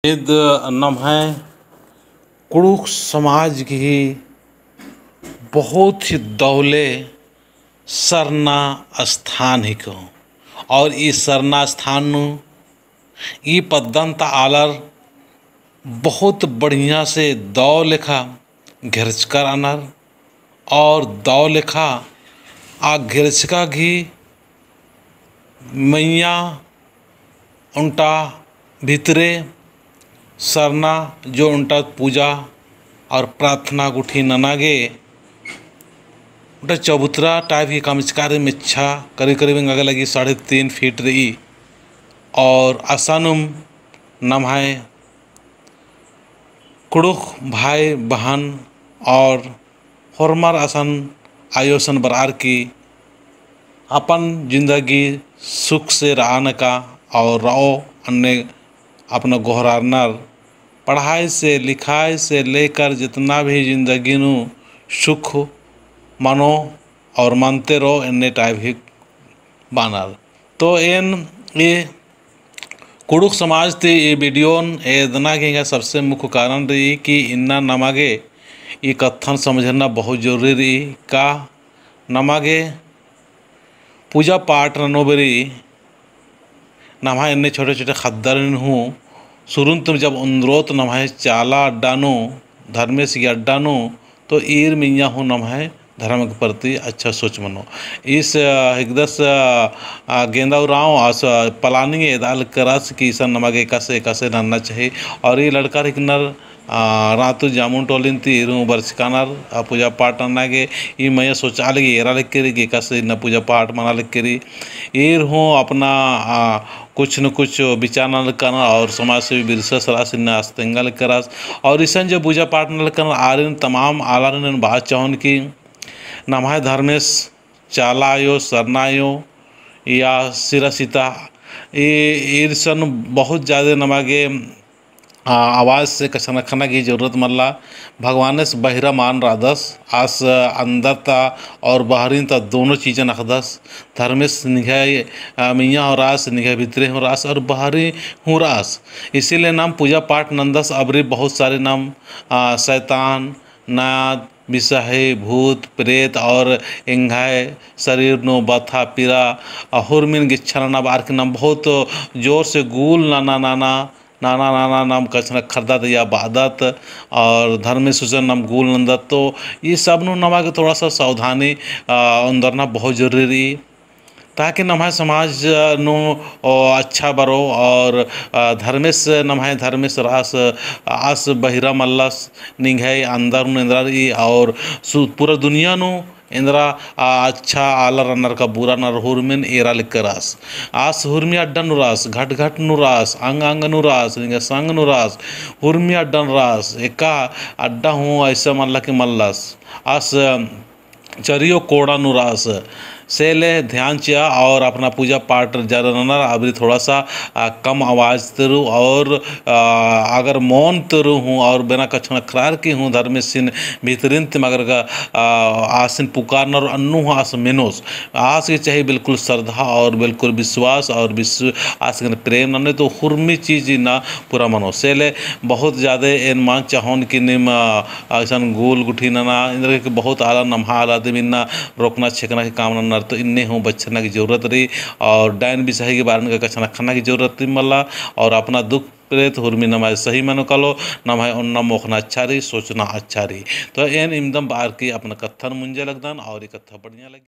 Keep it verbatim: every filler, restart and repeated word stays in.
इद नम्है कुँड़ुख़ समाज गही बहुत ही दौले सरना स्थान हिको। और ई सरना स्थान नू ई पद्दन ता आलर बहुत बढ़िया से दौ लेखा घेरचका रअनर और दौ लेखा आ घेरचका गही मइय्याँ ओन्टा भितरे सरना जो ओन्टा पूजा और प्रार्थना गुट्ठी नना गे ओन्टा चबूतरा type ही कमचका रई, मेच्छा करीब करीब एंगा गे लगी साढ़े तीन फीट रई। और असानुम नम्है कुँड़ुख़ भाई बहन और होरमर असन आयोसन बरअर की अपन जिंदगी सुख से रअनका और रओ अन्ने अपना गोहरारनर पढ़ाई से लिखाई से लेकर जितना भी जिंदगी नू सुख मनो और मनते रओ एन्ने type ही बानर। तो एन ए कुँड़ुख़ समाज ती ए video न एदना गे एंगा सबसे मुख्य कारण रई कि इन्ना नमा गे ई कत्थन समझना बहुत जरूरी रई। का नमा गे पूजा पाठ ननो बेरी नम्है एन्ने छोटे छोटे ख़द्दारिन हूँ सुरुन तुम जब ओन्द्रोत नम्है चाला अड्डा नू, धर्मेस गही अड्डा नू, तो ईर मइय्याँ हूँ नम्है धर्म के प्रति अच्छा सोच मनो। ईस, अ, हिकदस, अ, अ, गेंदा उराँव आस, अ, planning एदा लक्करस कि इसन नमा गे एकासे, एकासे नन्ना चाही। और ई लड़का हिकनर, अ, रातु जामुन टोलिन ती ईर हूँ बरचकानर, अ, पूजा पाठ नन्ना गे ई मइय्याँ सोचा लगी, एरा लक्करी कि एकासे इन्ना पूजा पाठ मना लक्करी। ईर हूँ अपना, अ, कुछ न कुछ विचार नलकन और समाज सेवी बिरसा सलास इन्ना आस तेंगा लक्करस। और इसन जो पूजा पाठ नलकन आरिन तमाम आलारिन बात चाहोन कि नम्है धर्मेस चाला आयो, सरना आयो या सिरा सीता, ई, ईर सन बहुत ज्यादा नमा गे, आ, आवाज से कछनखरना गही जरूरत मल्ला। भगवानेस बहिरा मान रअदस, आस अंदर ता और बहरिन ता दोनों चीजन अख़दस। धर्मेस निंग्है, अ, मइय्याँ हूँ रअस, निंग्है भितरे हूँ रअस और बहरी हूँ रअस। इसीलिए नाम पूजा पाठ नन्दस अबरी बहुत सारे नाम, अ, शैतान, नाद, बिसाही, भूत, प्रेत और एंग्है शरीर नू बथा पीरा, अ, हुरमिन गिच्छा नना बअर की नाम बहुत जोर से गुल नना, नना, नना, नना नाम कछनखरदत या बअदत और धर्मेस गुसन नाम गुल नन्दत। तो ई सब नू नमा गे थोड़ा सा सावधानी, अ, ओन्दरना बहुत जरूरी रई, ताकि नम्है समाज, अ, नू, अ, अच्छा बरो और, अ, धर्मेस, नम्है धर्मेस रअस, आस बहिरा मल्लस, निंग्है अंदर नू एन्दरा रई और सु-, पूरा दुनिया नू एन्दरा, आ, अच्छा आलर रअनर का बुरा नर हुरमिन एरा लक्करस। आस हुरमी अड्डा नू रअस, घट घट नू रअस, अंग अंग नू रअस, निंग्है संग नू रअस, हुरमी अड्डा नू रअस, एका अड्डा हूँ ऐसा मल्ला कि मल्लस। आस चरियो कोड़ा नू रअस। से ले ध्यान चिआ और अपना पूजा पाठ जरा ननर अबरी थोड़ा सा, आ, कम आवाज तेरु और, आ, अगर मौन तेरु हूँ और बिना कछनखरअर की हूँ धर्मेसिन भितरिन तिम अगर का, आ, आसिन पुकारनर अन्नु हूँ आस मेनोस। आस गे चाही बिल्कुल श्रद्धा और बिल्कुल विश्वास और विश्व-, आस गे प्रेम नन्ने तो हुरमी चीज इन्ना पूरा मनो। से ले बहुत ज्यादा एन मान चाहोन कि नीम, आ, अइसन गुल गुट्ठी नना, इन्द्र के बहुत आला नम्है आला दिम इन्ना रोकना छेकना के काम नन्नर, तो इन्ने हूँ बछरना की जरूरत रई। और डाइन बिसाही के बारे में कछनखरना की जरूरत रई मल्ला, और अपना दुख प्रेत हुरमी नम्है सही मनो कालो, नम्है ओन्ना मोख़ना अच्छा रई, सोचना अच्छा रई। तो एन इमदम बअर की अपना कत्थन मुंजे लगदन, और ई कत्था बढ़िया लगी।